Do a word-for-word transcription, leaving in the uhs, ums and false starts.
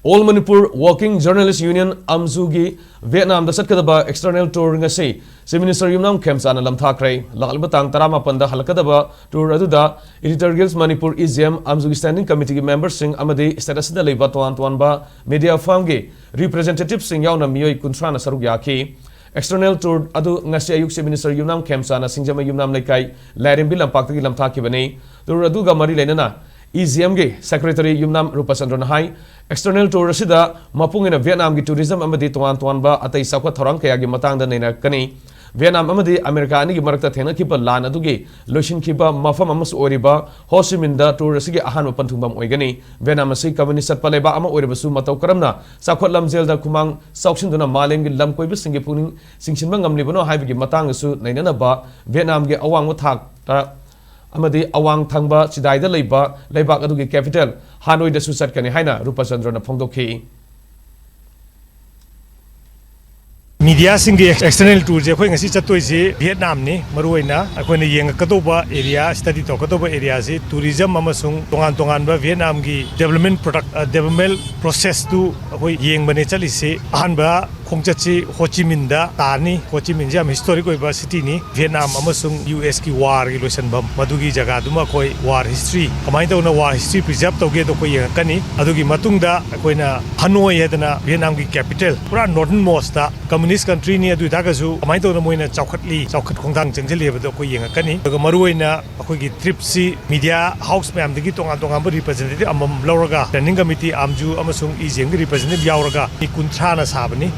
All Manipur Working Journalist Union, ꯑꯝꯖꯨꯒꯤ ꯚꯤꯌꯦꯠꯅꯥꯝꯗ ꯆꯠꯀꯗꯕ external tour ꯉꯁꯤ Chief Minister ꯌꯨꯝꯅꯥꯝ ꯈꯦꯝꯆꯥꯅ ꯂꯝꯊꯥꯈ꯭ꯔꯦ꯫ ꯂꯥꯛꯂꯤꯕ ꯇꯥꯡ ꯇꯔꯥꯃꯥꯄꯟꯗ ꯍꯜꯂꯛꯀꯗꯕ tour ꯑꯗꯨꯗ Editor Guild Manipur, EJM, ꯑꯝꯖꯨꯒꯤ Standing Committeeꯒꯤ memberꯁꯤꯡ ꯑꯃꯗꯤ state ꯑꯁꯤꯗ ꯂꯩꯕ ꯇꯣꯉꯥꯟ ꯇꯣꯉꯥꯟꯕ media firmꯒꯤ representativeꯁꯤꯡ ꯌꯥꯎꯅ ꯃꯤꯑꯣꯏ ꯀꯨꯟꯊ꯭ꯔꯥꯅ ꯁꯔꯨꯛ ꯌꯥꯈꯤ꯫ External tour ꯑꯗꯨ ꯉꯁꯤ ꯑꯌꯨꯛ Chief Minister ꯌꯨꯝꯅꯥꯝ ꯈꯦꯝꯆꯥꯅ ꯁꯤꯡꯖꯃꯩ ꯌꯨꯝꯅꯥꯝ ꯂꯩꯀꯥꯏ ꯂꯥꯏꯔꯦꯝꯕꯤ ꯂꯝꯄꯥꯛꯇꯒꯤ ꯂꯝꯊꯥꯈꯤꯕꯅꯤ꯫ Tour ꯑꯗꯨꯒ ꯃꯔꯤ ꯂꯩꯅꯅ EJMꯒꯤ Secretary ꯌꯨꯝꯅꯥꯝ ꯔꯨꯄꯆꯟꯗ꯭ꯔꯅ ꯍꯥꯏ, external tour ꯑꯁꯤꯗ ꯃꯄꯨꯡ ꯑꯣꯏꯅ ꯚꯤꯌꯦꯠꯅꯥꯝꯒꯤ tourism ꯑꯃꯗꯤ ꯇꯣꯉꯥꯟ ꯇꯣꯉꯥꯟꯕ ꯑꯇꯩ ꯆꯥꯎꯈꯠ ꯊꯧꯔꯥꯡ ꯀꯌꯥꯒꯤ ꯃꯇꯥꯡꯗ ꯅꯩꯅꯔꯛꯀꯅꯤ꯫ ꯚꯤꯌꯦꯠꯅꯥꯝ ꯑꯃꯗꯤ ꯑꯃꯦꯔꯤꯀꯥ ꯑꯅꯤꯒꯤ ꯃꯔꯛꯇ ꯊꯦꯡꯅꯈꯤꯕ ꯂꯥꯟ ꯑꯗꯨꯒꯤ ꯂꯣꯏꯁꯤꯟꯈꯤꯕ ꯃꯐꯝ ꯑꯃꯁꯨ ꯑꯣꯏꯔꯤꯕ ꯍꯣ ꯆꯤ ꯃꯤꯟꯗ tour ꯑꯁꯤꯒꯤ ꯑꯍꯥꯟꯕ ꯄꯟꯊꯨꯡꯐꯝ ꯑꯣꯏꯒꯅꯤ꯫ ꯚꯤꯌꯦꯠꯅꯥꯝ ꯑꯁꯤ communist ꯆꯠꯄ ꯂꯩꯕꯥꯛ ꯑꯃ ꯑꯣꯏꯔꯕꯁꯨ ꯃꯇꯧ ꯀꯔꯝꯅ ꯆꯥꯎꯈꯠ ꯂꯝꯖꯦꯜꯗ ꯈꯨꯃꯥꯡ ꯆꯥꯎꯁꯤꯟꯗꯨꯅ ꯃꯥꯂꯦꯝꯒꯤ ꯂꯝ ꯀꯣꯏꯕꯁꯤꯡꯒꯤ ꯄꯨꯛꯅꯤꯡ ꯆꯤꯡꯁꯤꯟꯕ ꯉꯝꯂꯤꯕꯅꯣ ꯍꯥꯏꯕꯒꯤ ꯃꯇꯥꯡꯗꯁꯨ ꯅꯩꯅꯅꯕ ꯚꯤꯌꯦꯠꯅꯥꯝꯒꯤ ꯑꯋꯥꯡꯕ ꯊꯥꯛꯇ ꯑꯃꯗꯤ ꯑꯋꯥꯡ ꯊꯪꯕ ꯆꯤꯗꯥꯏꯗ ꯂꯩꯕ ꯂꯩꯕꯥꯛ ꯑꯗꯨꯒꯤ capital ꯍꯥꯅꯣꯏꯗꯁꯨ ꯆꯠꯀꯅꯤ ꯍꯥꯏꯅ ꯔꯨꯄꯆꯟꯗ꯭ꯔꯅ ꯐꯣꯡꯗꯣꯛꯈꯤ꯫ ꯃꯤꯗꯤꯌꯥꯁꯤꯡꯒꯤ external tourꯁꯦ ꯑꯩꯈꯣꯏ ꯉꯁꯤ ꯆꯠꯇꯣꯏꯁꯤ ꯚꯤꯌꯦꯠꯅꯥꯝꯅꯤ꯫ ꯃꯔꯨꯑꯣꯏꯅ ꯑꯩꯈꯣꯏꯅ ꯌꯦꯡꯉꯛꯀꯗꯧꯕ area, study ꯇꯧꯔꯛꯀꯗꯧꯕ areaꯁꯤ tourism ꯑꯃꯁꯨꯡ ꯇꯣꯉꯥꯟ ꯇꯣꯉꯥꯟꯕ ꯚꯤꯌꯦꯠꯅꯥꯝꯒꯤ development product, development processꯇꯨ ꯑꯩꯈꯣꯏ ꯌꯦꯡꯕꯅꯦ ꯆꯠꯂꯤꯁꯤ꯫ ꯑꯍꯥꯟꯕ ꯈꯣꯡꯆꯠꯁꯤ ꯍꯣ ꯆꯤ ꯃꯤꯟꯗ ꯇꯥꯔꯅꯤ꯫ ꯍꯣ ꯆꯤ ꯃꯤꯟꯁꯤ ꯌꯥꯝ historic ꯑꯣꯏꯕ cityꯅꯤ꯫ ꯚꯤꯌꯦꯠꯅꯥꯝ ꯑꯃꯁꯨꯡ ꯌꯨ ꯑꯦꯁꯀꯤ warꯒꯤ ꯂꯣꯏꯁꯤꯟꯐꯝ, ꯃꯗꯨꯒꯤ ꯖꯒꯥꯗꯨꯃ ꯑꯩꯈꯣꯏ war history, ꯀꯃꯥꯏꯅ ꯇꯧꯅ war history preserve ꯇꯧꯒꯦꯗꯣ ꯑꯩꯈꯣꯏ ꯌꯦꯡꯉꯛꯀꯅꯤ꯫ ꯑꯗꯨꯒꯤ ꯃꯇꯨꯡꯗ ꯑꯩꯈꯣꯏꯅ ꯍꯅꯣꯏ ꯍꯥꯏꯗꯅ ꯚꯤꯌꯦꯠꯅꯥꯝꯒꯤ capital, ꯄꯨꯔꯥ northernmostꯇ communist countryꯅꯤ꯫ ꯑꯗꯨ ꯑꯣꯏꯇꯥꯔꯒꯁꯨ ꯀꯃꯥꯏꯅ ꯇꯧꯅ ꯃꯣꯏꯅ ꯆꯥꯎꯈꯠꯂꯤ, ꯆꯥꯎꯈꯠ ꯈꯣꯡꯊꯥꯡ ꯆꯪꯁꯤꯜꯂꯤ ꯍꯥꯏꯕꯗꯣ ꯑꯩꯈꯣꯏ ꯌꯦꯡꯉꯛꯀꯅꯤ꯫ ꯑꯗꯨꯒ ꯃꯔꯨꯑꯣꯏꯅ ꯑꯩꯈꯣꯏꯒꯤ tripꯁꯤ media house ꯃꯌꯥꯝꯗꯒꯤ ꯇꯣꯉꯥꯟ ꯇꯣꯉꯥꯟꯕ representative ꯑꯃꯃꯝ ꯂꯧꯔꯒ, Standing Committee, ꯑꯝꯖꯨ ꯑꯃꯁꯨꯡ EJMꯒꯤ representative ꯌꯥꯎꯔꯒ ꯃꯤ ꯀꯨꯟꯊ꯭ꯔꯥꯅ ꯁꯥꯕꯅꯤ꯫